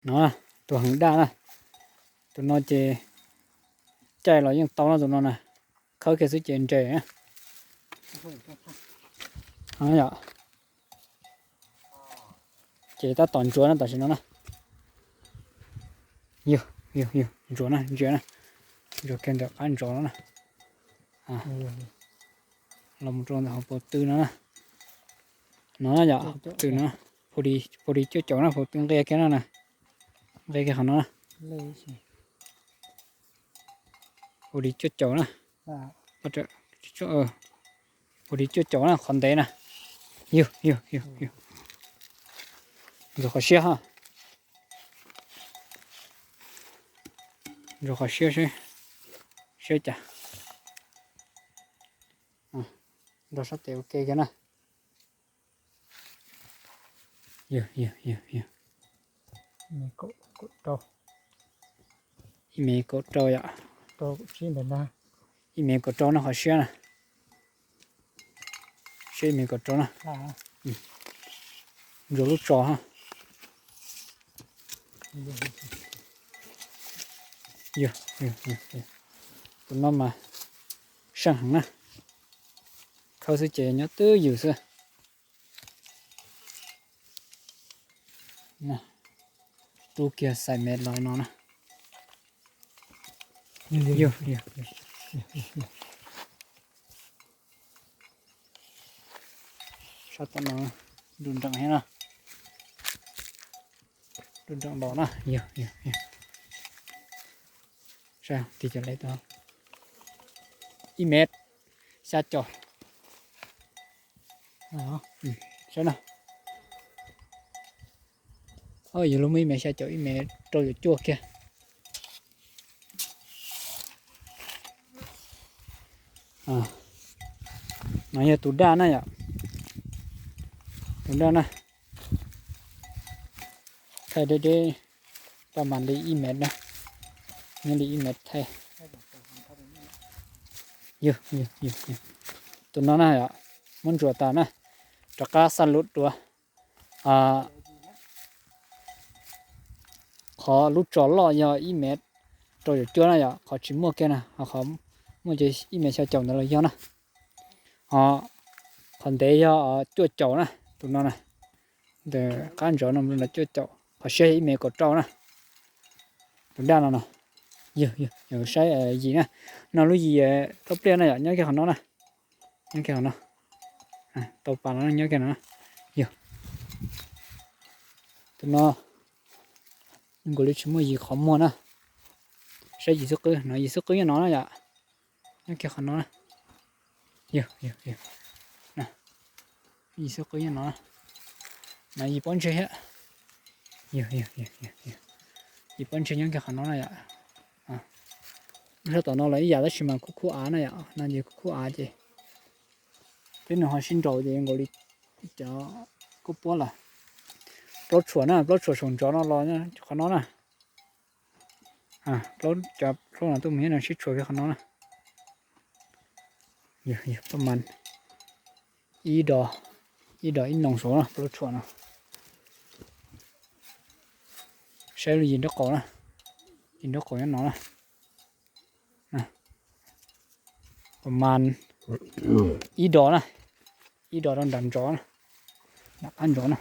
No, tus heev daj na. Tus no ces caij los yeej tau no, tus no na. Khawb kiag xwb ces nres na. Ces tab tom ntsuav na tam sim no na. Yog, yog, yog, ntsuav na, ntsia na. Ntsuav kiag ntawm qab ntsos no na. Los mus rau ntawm hauv paus tw no na. No na yom, hauv paus tw no. Pus dis cuaj caum na, paus tw nqia kiag no na. Nqia kiag qhov no na. Pus dis cuaj caum na. Pus dis cuaj caum na, qhov ntev na. Yog, yog, yog, yog. Ntsuas qhov siab ha. Ntsuas qhov siab seb, seb cas. Nrog sab tes ua ke kiag na. Yog, yog, yog, yog. Ib mev kaum rau yom. Ib mev kaum rau no qhov siab na. Seb ib mev kaum rau na. Ntsuas lub tso ha. Yog, yog, yog, yog. Tus no mas seej heev na. Khawb xwb ces nyob twj ywm xwb. Rub kiag xais mev los no na. Yog, yog, yog. Sab tom no nrug nreem thiab na. Nrug nreem los na, yog, yog, yog. Sab tim cov lej tau ib mev xya caum. Saib na. Yog lub muaj ib mev xya caum, ib mev rau caum cuaj kiag. No yog tus daj na yom. Tus daj na. Thaij deb deb, paj mas li ib mev na. Nyob li ib mev thaij. Yog, yog, yog, yog. Tus no na yom, muab ntsuas tas na. Rov qab xa lub dua. Qhov lub tso loj yog ib mev rau caum cuaj na yom, qhov tsis muaj kiag na, ho qhov muaj ces ib mev xya caum ntawd los yog na. Ho qhov ntev yog cuaj caum na, tus no na. Ntawm qab ntsov no cuaj caum, qhov siab yog ib mev kaum rau na. Tus daj no no, yog, yog, yog saib yim na. No lub yim tau pliaj na yom, nyob kiag qhov no na. Nyob kiag qhov no. Tau pas no nyob kiag no na. Yog. Tus no nkaus li tsis muaj yim qhov muag na. Saib yim xub qwb no, yim xub qwb nyob no na yom. Nyob kiag qhov no na. Yog, yog, yog. Yim xub qwb nyob no na. No yim pob ntseg thiab. Yog, yog, yog, yog. Yim pob ntseg nyob kiag qhov no na yom. Lub sab tom no los ib yam tab sis mas khub khub av na yom, no ces khub khub av ces peb nws ho sib nraus ces nkaus li cov kuj puab lawm. Plaub tshuam na, plaub tshuam saum ntsov no los qhov no na. Plaub, cov plaub no tuaj mus nyob no sib tshuam kiag qhov no na. Yog, yog paj mas ib dos, ib dos ib noog saud na plaub tshuam no. Saib lub yim nraub qaum na, yim nraub qaum nyob no na. Paj mas ib dos na, ib dos rau nram ntsov na, nram qab ntsov na.